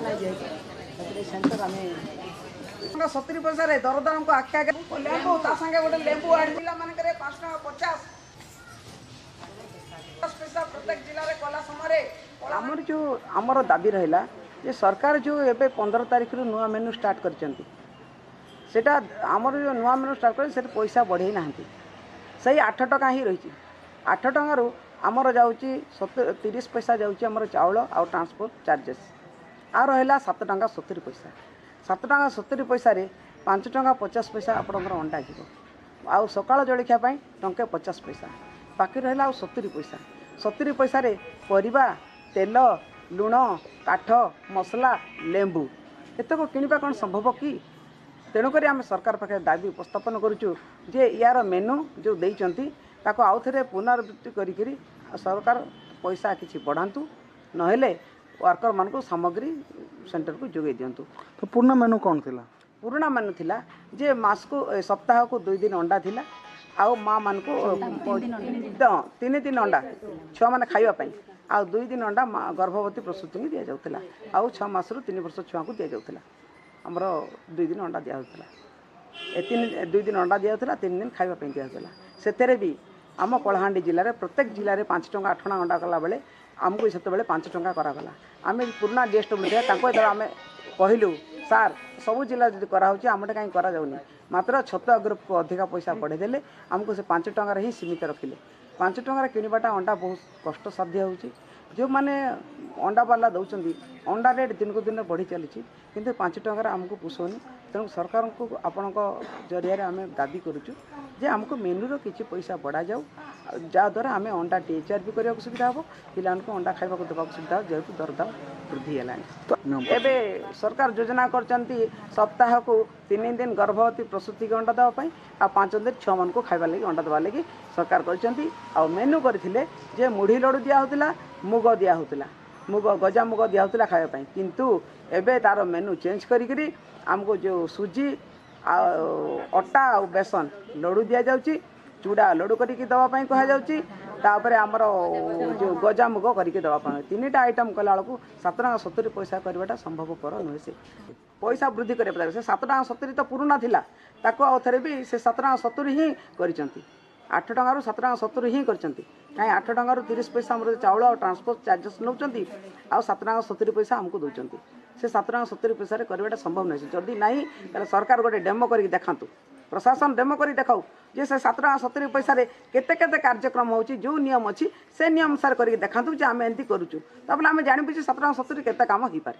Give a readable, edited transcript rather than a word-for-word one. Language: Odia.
ନାହିଁ ଯେହେତୁ ସେଥିରେ ସେଣ୍ଟର ଆମେ 70 ପଇସାରେ ଦରଦାମକୁ ଆଖି ଆଗେ ଲେମ୍ବୁ, ତା ସାଙ୍ଗେ ଗୋଟେ ଲେମ୍ବୁ ଆଣି ଜିଲ୍ଲାମାନଙ୍କରେ 5 ଟଙ୍କା 50 ପଇସା ପ୍ରତ୍ୟେକ ଜିଲ୍ଲାରେ କଲା ସମୟରେ ଆମର ଯେଉଁ ଆମର ଦାବି ରହିଲା ଯେ ସରକାର ଯେଉଁ ଏବେ 15 ତାରିଖରୁ ନୂଆ ମେନୁ ଷ୍ଟାର୍ଟ କରିଛନ୍ତି, ସେଇଟା ଆମର ଯେଉଁ ନୂଆ ମେନୁ ଷ୍ଟାର୍ଟ କରିଛନ୍ତି ସେଠି ପଇସା ବଢ଼େଇ ନାହାନ୍ତି, ସେଇ 8 ଟଙ୍କା ହିଁ ରହିଛି। 8 ଟଙ୍କାରୁ ଆମର ଯାଉଛି 30 ପଇସା ଯାଉଛି ଆମର ଚାଉଳ ଆଉ ଟ୍ରାନ୍ସପୋର୍ଟ ଚାର୍ଜେସ୍, ଆଉ ରହିଲା 7 ଟଙ୍କା 70 ପଇସା। 7 ଟଙ୍କା 70 ପଇସାରେ 5 ଟଙ୍କା 50 ପଇସା ଆପଣଙ୍କର ଅଣ୍ଡା ଯିବ, ଆଉ ସକାଳ ଜଳଖିଆ ପାଇଁ ଟଙ୍କେ 50 ପଇସା, ବାକି ରହିଲା ଆଉ 70 ପଇସା। 70 ପଇସାରେ ପରିବା, ତେଲ, ଲୁଣ, କାଠ, ମସଲା, ଲେମ୍ବୁ ଏତକ କିଣିବା କ'ଣ ସମ୍ଭବ କି? ତେଣୁକରି ଆମେ ସରକାର ପାଖରେ ଦାବି ଉପସ୍ଥାପନ କରୁଛୁ ଯେ ୟାର ମେନୁ ଯେଉଁ ଦେଇଛନ୍ତି ତାକୁ ଆଉ ଥରେ ପୁନରାବୃତ୍ତି କରିକିରି ସରକାର ପଇସା କିଛି ବଢ଼ାନ୍ତୁ, ନହେଲେ ୱାର୍କରମାନଙ୍କୁ ସାମଗ୍ରୀ ସେଣ୍ଟରକୁ ଯୋଗାଇ ଦିଅନ୍ତୁ। ତ ପୁରୁଣା ମେନୁ କ'ଣ ଥିଲା? ପୁରୁଣା ମେନୁ ଥିଲା ଯେ ମାସକୁ ସପ୍ତାହକୁ 2 ଦିନ ଅଣ୍ଡା ଥିଲା, ଆଉ ମାଆମାନଙ୍କୁ 3 ଦିନ ଅଣ୍ଡା ଛୁଆମାନେ ଖାଇବା ପାଇଁ, ଆଉ 2 ଦିନ ଅଣ୍ଡା ଗର୍ଭବତୀ ପ୍ରସୂତିଙ୍କୁ ଦିଆଯାଉଥିଲା, ଆଉ 6 ମାସରୁ 3 ବର୍ଷ ଛୁଆଙ୍କୁ ଦିଆଯାଉଥିଲା। ଆମର 2 ଦିନ ଅଣ୍ଡା ଦିଆହେଉଥିଲା, ଏ 2 ଦିନ ଅଣ୍ଡା ଦିଆଯାଉଥିଲା, 3 ଦିନ ଖାଇବା ପାଇଁ ଦିଆଯାଉଥିଲା। ସେଥିରେ ବି ଆମ କଳାହାଣ୍ଡି ଜିଲ୍ଲାରେ ପ୍ରତ୍ୟେକ ଜିଲ୍ଲାରେ 5 ଟଙ୍କା 8 ଟଙ୍କା ଅଣ୍ଡା କଲାବେଳେ ଆମକୁ ସେତେବେଳେ 5 ଟଙ୍କା କରାଗଲା। ଆମେ ପୁରୁଣା ଡିଏସ୍ଡବ୍ଲ୍ୟୁ ଥିଲା, ତାଙ୍କୁ ଯେତେବେଳେ ଆମେ କହିଲୁ ସାର୍ ସବୁ ଜିଲ୍ଲା ଯଦି କରାହେଉଛି ଆମଟା କାହିଁ କରାଯାଉନି, ମାତ୍ର ଛତୁଆ ଗ୍ରୁପକୁ ଅଧିକା ପଇସା ବଢ଼େଇ ଦେଲେ, ଆମକୁ ସେ 5 ଟଙ୍କାରେ ହିଁ ସୀମିତ ରଖିଲେ। 5 ଟଙ୍କାରେ କିଣିବାଟା ଅଣ୍ଡା ବହୁତ କଷ୍ଟସାଧ୍ୟ ହେଉଛି। ଯେଉଁମାନେ ଅଣ୍ଡାବାଲା ଦେଉଛନ୍ତି ଅଣ୍ଡା ରେଟ୍ ଦିନକୁ ଦିନ ବଢ଼ି ଚାଲିଛି, କିନ୍ତୁ 5 ଟଙ୍କାରେ ଆମକୁ ପୋଷଉନି। ତେଣୁ ସରକାରଙ୍କୁ ଆପଣଙ୍କ ଜରିଆରେ ଆମେ ଦାବି କରୁଛୁ ଯେ ଆମକୁ ମେନୁର କିଛି ପଇସା ବଢ଼ାଯାଉ, ଯାହାଦ୍ୱାରା ଆମେ ଅଣ୍ଡା ଟିଏଚ୍ଆର୍ ବି କରିବାକୁ ସୁବିଧା ହେବ, ପିଲାମାନଙ୍କୁ ଅଣ୍ଡା ଖାଇବାକୁ ଦେବାକୁ ସୁବିଧା ହେବ, ଯେହେତୁ ଦରଦାମ ବୃଦ୍ଧି ହେଲାଣି। ଏବେ ସରକାର ଯୋଜନା କରିଛନ୍ତି ସପ୍ତାହକୁ 3 ଦିନ ଗର୍ଭବତୀ ପ୍ରସୂତିକି ଅଣ୍ଡା ଦେବା ପାଇଁ, ଆଉ 5 ଦିନ ଛୁଆମାନଙ୍କୁ ଖାଇବା ଲାଗି ଅଣ୍ଡା ଦେବା ଲାଗି ସରକାର କରିଛନ୍ତି। ଆଉ ମେନୁ କରିଥିଲେ ଯେ ମୁଢ଼ି ଲଡ଼ୁ ଦିଆହେଉଥିଲା, ମୁଗ ଦିଆହେଉଥିଲା, ମୁଗ ଗଜା ମୁଗ ଦିଆହେଉଥିଲା ଖାଇବା ପାଇଁ, କିନ୍ତୁ ଏବେ ତା'ର ମେନୁ ଚେଞ୍ଜ କରିକିରି ଆମକୁ ଯେଉଁ ସୁଜି ଆଉ ଅଟା ଆଉ ବେସନ ଲଡ଼ୁ ଦିଆଯାଉଛି, ଚୁଡ଼ା ଲଡ଼ୁ କରିକି ଦେବା ପାଇଁ କୁହାଯାଉଛି, ତାପରେ ଆମର ଯେଉଁ ଗଜା ମୁଗ କରିକି ଦେବା ପାଇଁ। 3ଟା ଆଇଟମ୍ କଲାବେଳକୁ 7 ଟଙ୍କା 70 ପଇସା କରିବାଟା ସମ୍ଭବପର ନୁହେଁ। ସେ ପଇସା ବୃଦ୍ଧି କରିବା ଦରକାର। ସେ 7 ଟଙ୍କା 70 ତ ପୁରୁଣା ଥିଲା, ତାକୁ ଆଉ ଥରେ ବି ସେ 7 ଟଙ୍କା 70 ହିଁ କରିଛନ୍ତି, 8 ଟଙ୍କାରୁ 7 ଟଙ୍କା 70 ହିଁ କରିଛନ୍ତି। କାହିଁ 8 ଟଙ୍କାରୁ 30 ପଇସା ଆମର ଚାଉଳ ଆଉ ଟ୍ରାନ୍ସପୋର୍ଟ ଚାର୍ଜେସ୍ ନେଉଛନ୍ତି, ଆଉ 7 ଟଙ୍କା 70 ପଇସା ଆମକୁ ଦେଉଛନ୍ତି। ସେ 7 ଟଙ୍କା 70 ପଇସାରେ କରିବାଟା ସମ୍ଭବ ନୁହେଁ। ଯଦି ନାହିଁ ତାହେଲେ ସରକାର ଗୋଟେ ଡେମୋ କରିକି ଦେଖାନ୍ତୁ, ପ୍ରଶାସନ ଡେମୋ କରି ଦେଖାଉ ଯେ ସେ 7 ଟଙ୍କା 70 ପଇସାରେ କେତେ କେତେ କାର୍ଯ୍ୟକ୍ରମ ହେଉଛି, ଯେଉଁ ନିୟମ ଅଛି ସେ ନିୟମ ଅନୁସାରେ କରିକି ଦେଖାନ୍ତୁ ଯେ ଆମେ ଏମିତି କରୁଛୁ, ତାପରେ ଆମେ ଜାଣିବୁ ଯେ 7 ଟଙ୍କା 70 କେତେ କାମ ହେଇପାରେ।